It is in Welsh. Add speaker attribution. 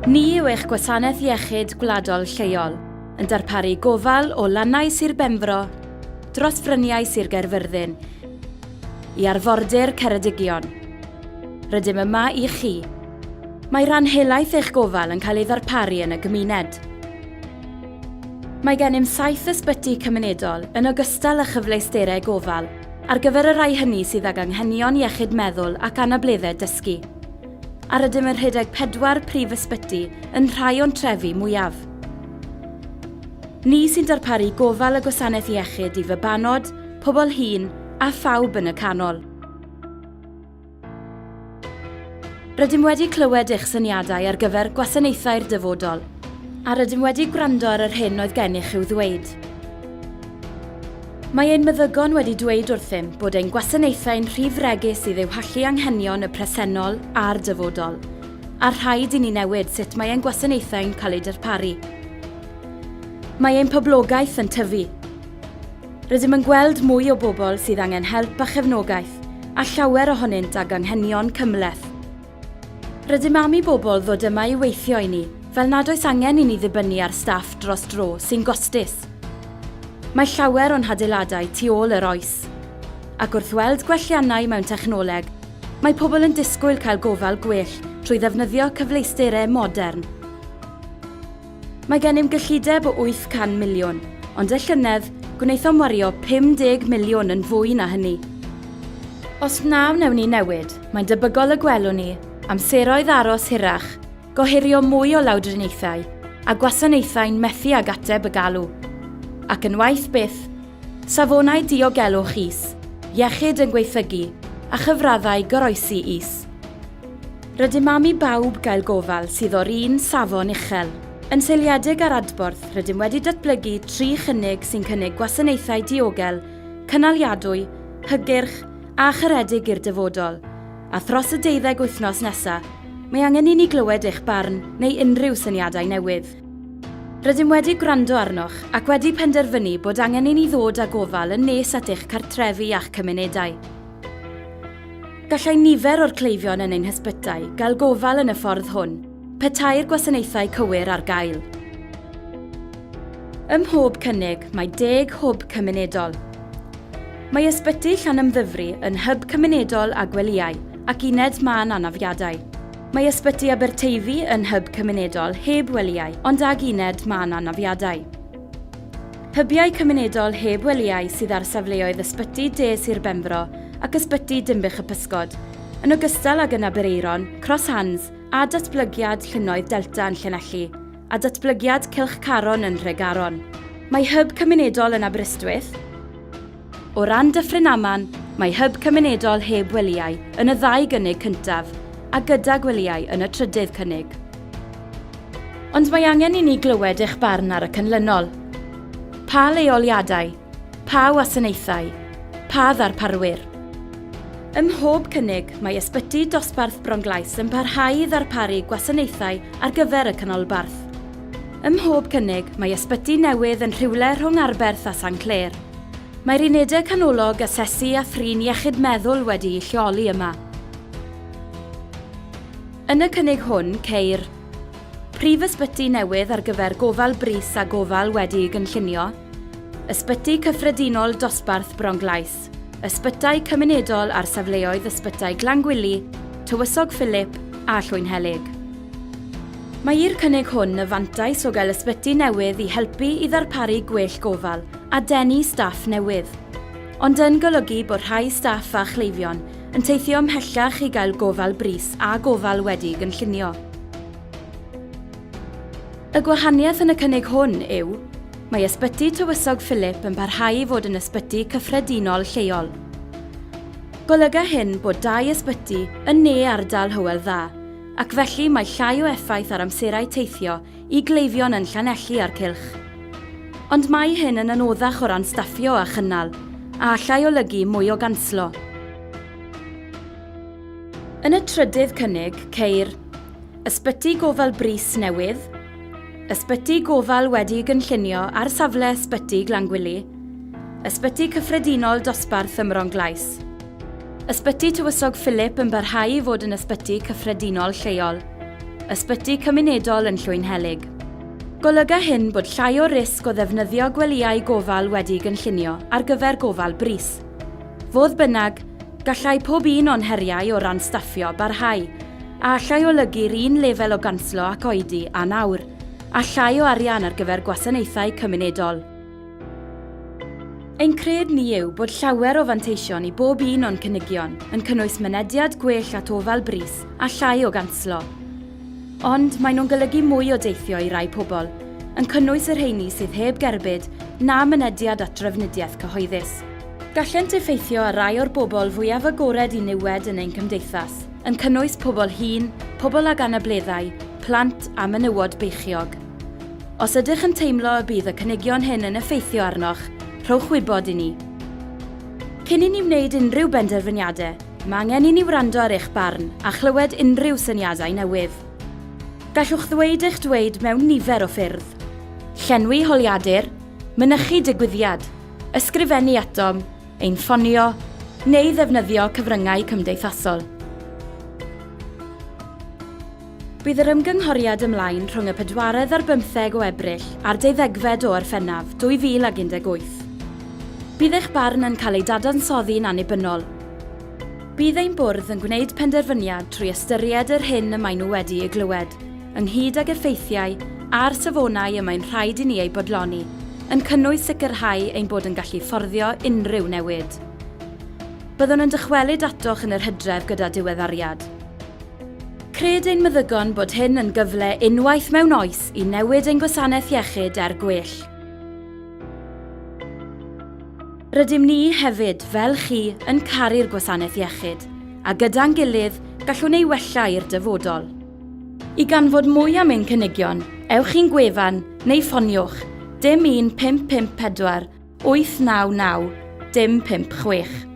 Speaker 1: Ni yw eich gwasanaeth iechyd gwladol lleol, yn darparu gofal o lannau Sir Benfro, dros fryniau Sir Gaerfyrddin, i arfordir Ceredigion. Rydym yma i chi. Mae rhan helaeth eich gofal yn cael ei ddarparu yn y gymuned. Mae gennym saith ysbyty cymunedol yn ogystal â chyfleusterau gofal ar gyfer y rhai hynny sydd ag anghenion iechyd meddwl ac anableddau dysgu. A rydym yn rhedeg pedwar prif ysbyty yn rhai o'n trefi mwyaf. Ni sy'n darparu gofal y gwasanaeth iechyd i fabanod, pobl hŷn a phawb yn y canol. Rydym wedi clywed eich syniadau ar gyfer gwasanaethau'r dyfodol, a rydym wedi gwrando ar yr hyn oedd gennych i'w ddweud. Mae ein meddygon wedi dweud wrthym bod ein gwasanaethau'n rhy fregus i ddiwallu anghenion y presennol a'r dyfodol, a rhaid i ni newid sut mae ein gwasanaethau'n cael eu darparu. Mae ein poblogaeth yn tyfu. Rydym yn gweld mwy o bobl sydd angen help a chefnogaeth, a llawer ohonynt ag anghenion cymhleth. Rydym am i bobl ddod yma i weithio i ni, fel nad oes angen i ni ddibynnu ar staff dros dro sy'n gostus. Mae llawer o'n hadeiladau tu ôl yr oes. Ac wrth weld gwelliannau mewn technoleg, mae pobl yn disgwyl cael gofal gwell trwy ddefnyddio cyfleusterau modern. Mae gennym gyllideb o 800 miliwn, ond y llynedd, gwnaethom wario 50 miliwn yn fwy na hynny. Os na wnewn ni newid, mae'n debygol y gwelwn ni amseroedd aros hirach, gohirio mwy o lawdriniaethau, a gwasanaethau'n methu ag ateb y galw. Ac yn waeth byth, safonau diogelwch is, iechyd yn gwaethygu, a chyfraddau goroesi is. Rydym am i bawb gael gofal sydd o'r un safon uchel. Yn seiliedig ar adborth, rydym wedi datblygu tri chynnig sy'n cynnig gwasanaethau diogel, cynaliadwy, hygyrch a charedig i'r dyfodol. A thros y deuddeg wythnos nesaf, mae angen i ni glywed eich barn neu unrhyw syniadau newydd. Rydym wedi gwrando arnoch ac wedi penderfynu bod angen i ni ddod â gofal yn nes at eich cartrefi a'ch cymunedau. Gallai nifer o'r cleifion yn ein hysbytai gael gofal yn y ffordd hwn, petai'r gwasanaethau cywir ar gael. Ym mhob cynnig mae deg hwb cymunedol. Mae Ysbyty Llanymddyfri yn hyb cymunedol â gwelyau ac uned mân anafiadau. Mae Ysbyty Aberteifi yn hyb cymunedol heb welyau ond ag uned mân anafiadau. Hybiau cymunedol heb welyau sydd ar safleoedd Ysbyty De Sir Benfro ac Ysbyty Dinbych-y-pysgod, yn ogystal ag yn Aberaeron, Cross Hands a datblygiad Llynnoedd Delta yn Llanelli, a datblygiad Cylch Caron yn Nhregaron. Mae hyb cymunedol yn Aberystwyth. O ran Dyffryn Aman, mae hyb cymunedol heb welyau yn y ddau gynnig cyntaf, a gyda gwelyau yn y trydydd cynnig. Ond mae angen i ni glywed eich barn ar y canlynol. Pa leoliadau? Pa wasanaethau? Pa ddarparwyr? Ym mhob cynnig, mae Ysbyty Dosbarth Bronglais yn parhau i ddarparu gwasanaethau ar gyfer y canolbarth. Ym mhob cynnig, mae ysbyty newydd yn rhywle rhwng Arberth a Sanclêr. Mae'r unedau canolog asesu a thrin iechyd meddwl wedi'u lleoli yma. Yn y cynnig hwn ceir Prif ysbyty newydd ar gyfer gofal brys a gofal wedi'i gynllunio, Ysbyty Cyffredinol Dosbarth Bronglais, Ysbytai cymunedol ar safleoedd Ysbytai Glangwili, Tywysog Philip a Llwynhelyg. Mae i'r cynnig hwn y fantais o gael ysbyty newydd i helpu i ddarparu gwell gofal a denu staff newydd, ond yn golygu bod rhai staff a chleifion yn teithio ymhellach i gael gofal brys a gofal wedi'i gynllunio. Y gwahaniaeth yn y cynnig hwn yw, mae Ysbyty Tywysog Philip yn parhau i fod yn ysbyty cyffredinol lleol. Golyga hyn bod dau ysbyty yn ne ardal Hywel Dda, ac felly mae llai o effaith ar amserau teithio i gleifion yn Llanelli a'r cylch. Ond mae hyn yn anoddach o ran staffio a chynnal, a allai olygu mwy o ganslo. Yn y trydydd cynnig ceir Ysbyty Gofal Brys newydd, Ysbyty Gofal wedi'i gynllunio ar safle Ysbyty Glangwili, Ysbyty Cyffredinol Dosbarth ym Mronglais. Ysbyty Tywysog Philip yn parhau i fod yn ysbyty cyffredinol lleol. ysbyty cymunedol yn Llwynhelyg. Golyga hyn bod llai o risg o ddefnyddio gwelyau gofal wedi'i gynllunio ar gyfer gofal brys. Fodd bynnag, gallai pob un o'n heriau o ran staffio barhau, a allai olygu'r un lefel o ganslo ac oedi â nawr, a llai o arian ar gyfer gwasanaethau cymunedol. Ein cred ni yw bod llawer o fanteision i bob un o'n cynigion, yn cynnwys mynediad gwell at ofal brys a llai o ganslo. Ond, maen nhw'n golygu mwy o deithio i rai pobl, yn cynnwys y rheini sydd heb gerbyd na mynediad at drafnidiaeth cyhoeddus. Gallent effeithio ar rai o'r bobl fwyaf agored i niwed yn ein cymdeithas, yn cynnwys pobl hŷn, pobl ag anableddau, plant a menywod beichiog. Os ydych yn teimlo y bydd y cynigion hyn yn effeithio arnoch, rhowch wybod i ni. Cyn i ni wneud unrhyw benderfyniadau, mae angen i ni wrando ar eich barn a chlywed unrhyw syniadau newydd. Gallwch ddweud eich dweud mewn nifer o ffyrdd. Llenwi holiadur, mynychu digwyddiad, ysgrifennu atom, ein ffonio, neu ddefnyddio cyfryngau cymdeithasol. Bydd yr ymgynghoriad ymlaen rhwng y pedwaredd ar bymtheg o Ebrill a'r deuddegfed o Orffennaf 2018. Bydd eich barn yn cael ei dadansoddi'n annibynnol. Bydd ein bwrdd yn gwneud penderfyniad trwy ystyried yr hyn y maen nhw wedi ei glywed, ynghyd ag effeithiau a'r safonau y mae'n rhaid i ni eu bodloni, yn cynnwys sicrhau ein bod yn gallu fforddio unrhyw newid. Byddwn yn dychwelyd atoch yn yr hydref gyda diweddariad. Cred ein meddygon bod hyn yn gyfle unwaith mewn oes i newid ein gwasanaeth iechyd er gwell. Rydym ni hefyd, fel chi, yn caru'r gwasanaeth iechyd, a gyda'n gilydd, gallwn ei wella i'r dyfodol. I ganfod mwy am ein cynigion, ewch i'n gwefan neu ffoniwch dim 1 5 5 4 8 9 9 dim 5 6.